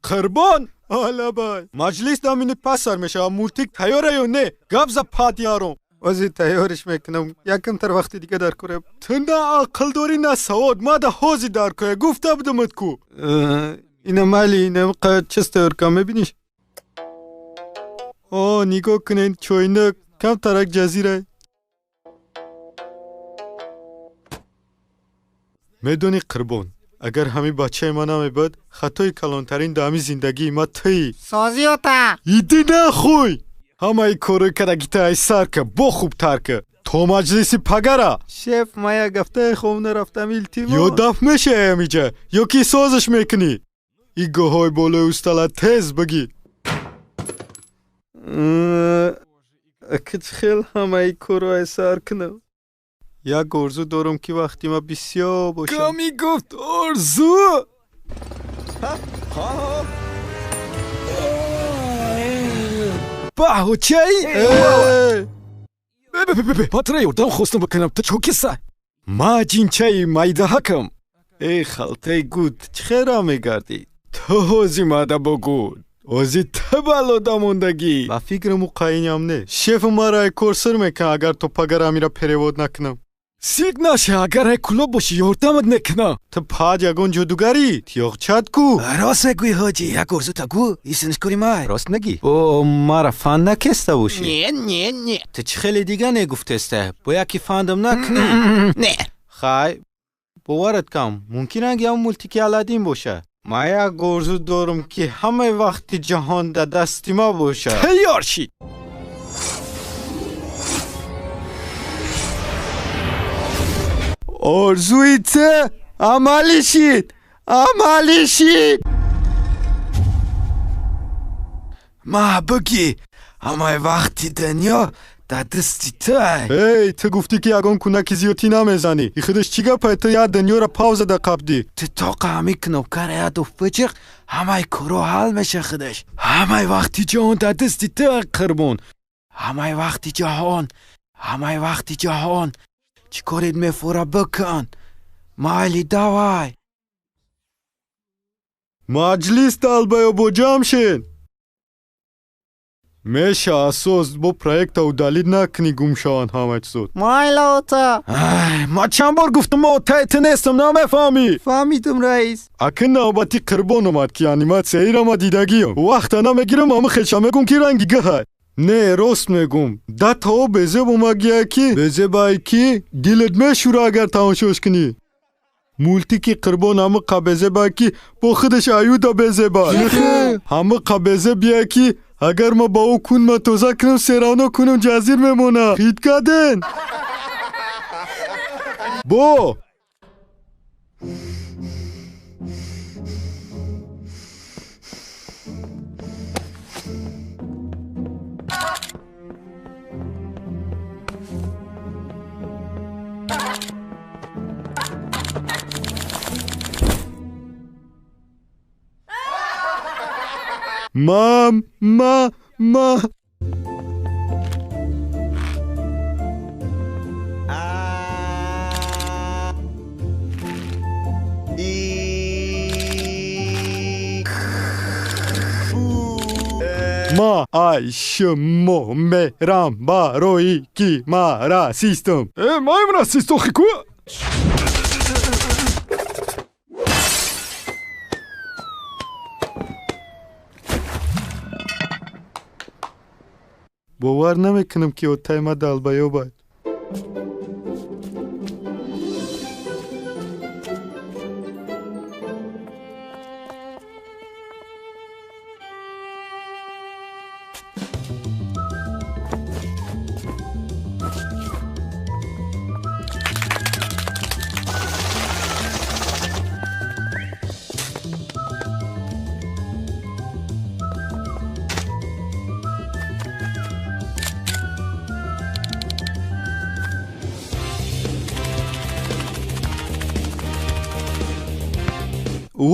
Қурбон! Алабай! Маҷлис да минут пас сар мешавад. Мултик тайёра ё не? Гап за пад яром. Ози тайёриш мекунам. Якамтар вақти дига дар кора. Ту на ақл дорӣ, на савод. Ма да ҳози дар кора. Гуфта будамат ку. Ина майли, ина чиз тайёр кам, мебиниш? О, нигоҳ кунед, чойнак камтарак ҷазира. Медонӣ Қурбон, агар ҳамин бачаи ман намебуд, хатои калонтарин дар ҳамин зиндагии ма туӣ. Созӣ ота. Иди нахуй! Ҳамаи корҳои кардагита ай сар ка, бо хубтар ка. То маҷлиси пагара. Шеф, ман як ҳафтаи хоб нарафтам, илтимос. Ё даф мешавӣ ҳамиҷа, ё ки созиш мекунӣ. И гоҳҳои болои устала тез бигӣ. Акич хел ҳамаи корро ай сар кунам. Як орзу дорам ки вақти ма бисёр бошад. Ками гуфт орзу? Баҳучай? Батра ёрдам хостам бикунам, ту чо киса? Ма ҷинчаи майдаҳакам. Эй халтаи гуд, чӣ хел мегардӣ? Ту ҳози мада бугӯ. Ози ту балода мондагӣ. Ба фикрам ӯ қаиням не. Шефу маро ай кор сир мекунад, агар то пагара амира перевод накунам. Сик наша, агар ай кулоб бошӣ, ёрдамат мекунам. Ту пад ягон ҷодугарӣ, тиёғчат ку. Рост мегӯӣ ҳоҷӣ, як орзута гӯ, истинаш кори май. Рост нагӣ? О, мара фанд накеста бошӣ? Не, не, не. Ту чӣ хеле дига негуфтеста? Бо яке фандам накунӣ? Не. Хай, боварат кам, мумкин ранги ҳамон мултики Аладдин боша. Ман як орзу дорам, ки ҳамаи вақти ҷаҳон дар дасти ма бошад. Тайёр шид. Орзуи ту амалӣ шид, амалӣ шид. Ма бигӣ, ҳамаи вақти дунё дар дасти туай. Эй, ту гуфтӣ ки ягон кунаки зиёдтӣ намезанӣ. И худаш чӣ гапае, ту як дунёро пауза да қабдӣ. Ту тоқа ҳамин кнопкаро як дуф биҷиқ, ҳамаи корҳо ҳал меша худаш. Ҳамаи вақти ҷаҳон дар дасти туай, Қурбон. Ҳамаи вақти ҷаҳон, ҳамаи вақти ҷаҳон. Чӣ корет мефора бикун. Майли, давай. Маҷлис далбаё бо ҷамшед. Меша асос бо проекта удалид накунӣ, гум шаванд ҳама чизот. Майла ота. Ма чанд бор гуфтам, ма отаи ту нестам, намефаҳмӣ? Фаҳмидам, раис. Акн навбати Қурбон омад, ки аниматсияира ма дидагиам. Вақта намегирам, ама хеша мегум, ки ранги гаҳай. Не, рост мегум. Датао безеб омагия ки, безебай ки дилат мешӯра, агар тамошош кунӣ. Мултики Қурбон ҳамиқа безебай, ки бо худаш аюда безебай. Ҳамиқа безебия, ки агар ма ба ӯ кунма тоза кунам, серавно кунам ҷазир мемонад. Хит карден? Бо! Мам, ма, ма. Ма, ай, ш, мо, ме, рам, ба, рои, ки, ма, ра, систам. Э, маем расист, охи ку? Бовар намекунам, ки отаи ма далбаёбад.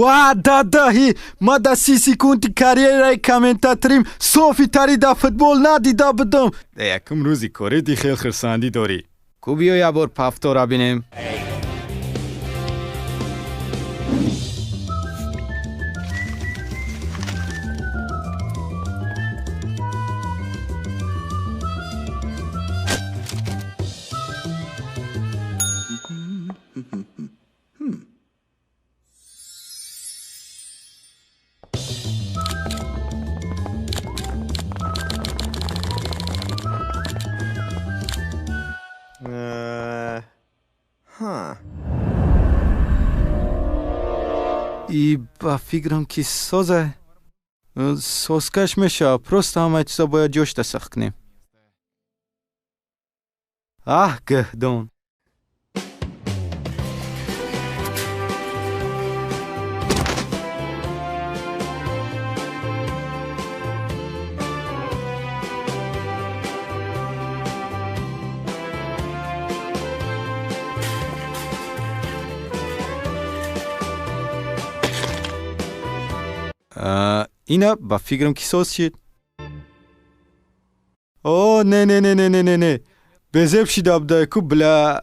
Ва дадаҳи, ма да 30 секунди карьераи комментаторим софитари да футбол надида будам. Да якум рӯзи корӣ ди хел хурсандӣ дорӣ. Ку биё як бор пафтора бинем. И ба фикрам ки соза, созкаш мешава, просто ҳамаи чиза бояд ҷошта сахт кунем. Аҳ, гӯҳдон. Ина ба фикрам ки соз шид. О, не, не, не, не, не, не, не. Безеб шида буда ку, бля.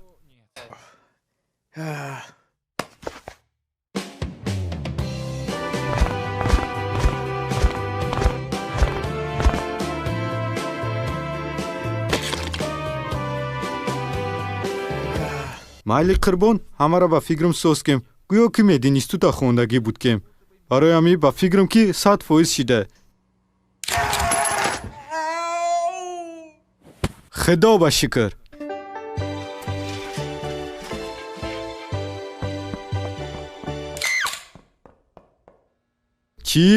Майли қурбон, ҳамаро ба фикрам соз кем. Гӯё ки мединистута хондагӣ буд кем. Барои ҳамин ба фикрам ки 100% шида. Худо ба шукр. Чӣ?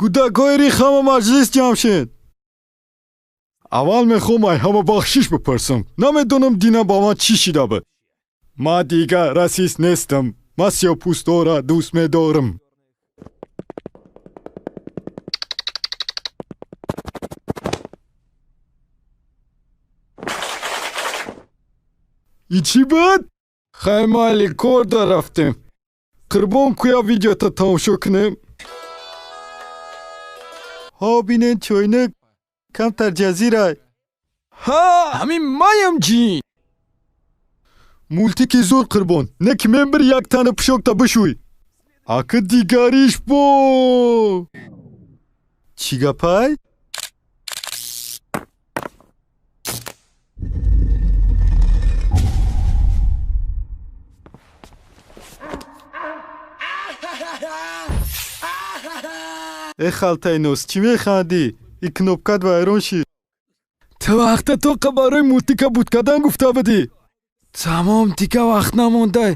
Кӯдакҳои рих ҳама маҷлис ҷамъ шед. Аввал мехоҳам ай ҳама бахшиш бипурсам. Намедонам дина ба ман чӣ шида буд. Ман дигар расист нестам. Ман сиёҳпӯстора дӯст медорам. И чӣ буд? Хай майли, кор дарафтем. Қурбон, куя видеота тамошо кунем. Ҳо, бинен, чойнак камтар ҷазирай. Ҳа, ҳамин маям ҷин. Мултики зур қурбон, не ки мен бир як тана пӯшокта бишӯй. Аки дигариш бо. Чӣ гапай? Э халтаи нос, чӣ механдӣ? И кнопкат вайрон шид. Ту вақта тоқа барои мултика буд кардан гуфта будӣ. Тамом, дига вақт намондай.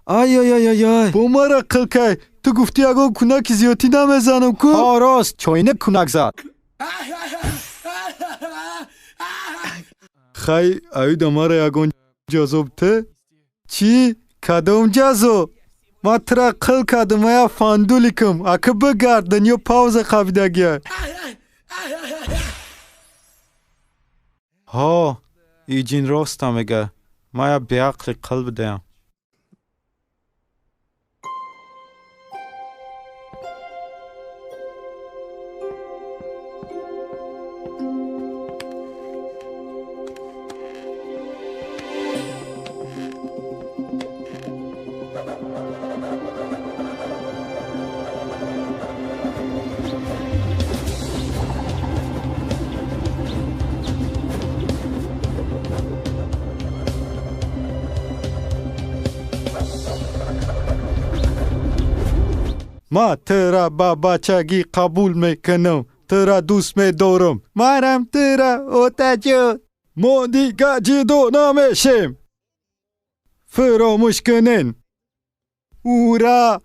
Ай-ай-ай-ай. Бо мара қил кай. Ту гуфтӣ ягон кунаки зиёдтӣ намезанам ку? Ҳо, рост, чойнак кунак зад. Хай, аюда мара ягон ҷазо бите? Чӣ? Кадом ҷазо? Ман тура қил кардам, ая фандуликам. Ака бигард, дунё пауза қабидагия. Ҳо, и ҷин роста мега. Ман я беақли қил будаям. Ма тура ба бачагӣ қабул мекунам, тура дӯст медорам. Манам тура, отаҷон. Мо дига ҷудо намешем. Фаромӯш кунен. Ура!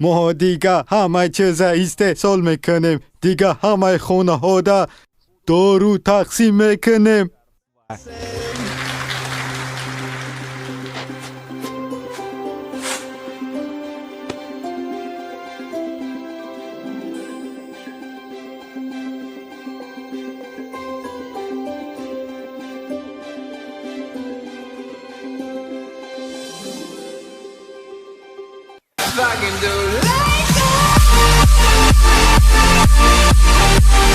Мо дига ҳамаи чиза истеҳсол мекунем, дига ҳамаи хонаҳода дору тақсим мекунем. Fucking do like that.